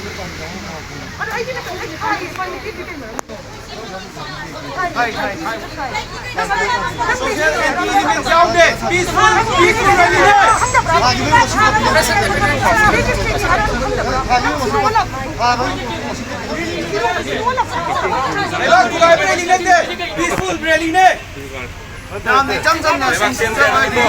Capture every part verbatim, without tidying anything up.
ꯑꯗꯣ ꯑꯩꯗꯤ ꯅꯠꯇꯦ, ꯑꯩꯗꯤ ꯊꯥꯏꯌꯦ, ꯏꯃꯥꯟꯅꯕꯤꯗꯤ ꯀꯩꯅꯣ? ꯊꯥꯏ, ꯊꯥꯏ, ꯊꯥꯏ꯫ Social anti elements ꯌꯥꯎꯗꯦ꯫ Peaceful, peaceful rally ꯅꯦ꯫ ꯈꯪꯗꯕ꯭ꯔꯥ? ꯈꯪꯗꯕ꯭ꯔꯥ? ꯈꯪꯗꯕ꯭ꯔꯥ? ꯂꯩꯕꯥꯛ ꯊꯨꯒꯥꯏꯕ rally ꯅꯠꯇꯦ꯫ Peaceful rally ꯅꯦ꯫ ꯌꯥꯝꯅ ꯏꯆꯝ ꯆꯝꯅ ꯁꯨꯝ ꯁꯦꯝꯖꯕ ꯍꯥꯏꯗꯤ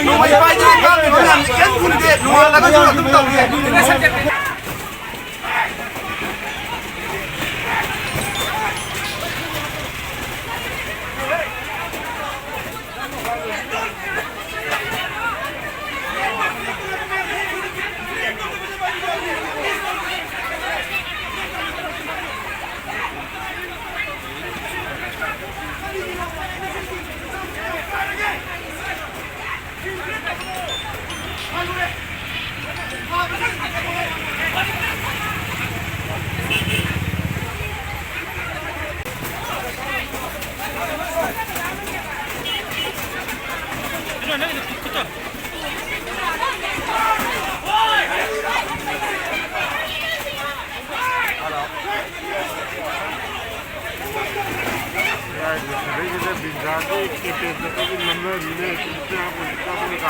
ꯅꯣꯡꯃꯩ ꯄꯥꯏꯗꯅ ꯀꯥꯞꯄꯤꯕ ꯃꯌꯥꯝꯁꯦ ꯀꯩꯝ ꯈꯨꯝꯗꯦ꯫ ꯅꯣꯡꯉꯥꯜꯂꯒꯁꯨ ꯑꯗꯨꯝ ꯇꯧꯔꯤ꯫ ꯁꯤꯗꯩꯁꯤꯗ ꯕꯤꯟꯗ꯭ꯔꯥꯒꯤ ꯀꯦꯝꯄꯦꯟ ꯆꯠꯄꯒꯤ ꯂꯝꯅꯔꯤꯅꯦ꯫ ꯆꯥꯕꯅꯤ, ꯆꯥꯕꯅꯤꯀꯣ꯫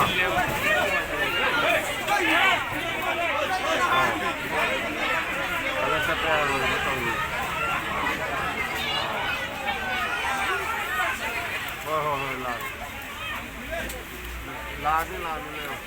ꯑꯥ꯫ ꯑꯗ ꯆꯠꯄ ꯌꯥꯔꯣꯏꯅ ꯇꯧꯔꯤ꯫ ꯍꯣꯏ, ꯍꯣꯏ, ꯍꯣꯏ, ꯂꯥꯛꯑꯒꯦ꯫ ꯂꯥꯛꯑꯒꯦ, ꯂꯥꯛꯑꯒꯦ, ꯂꯩꯔꯝꯃꯣ꯫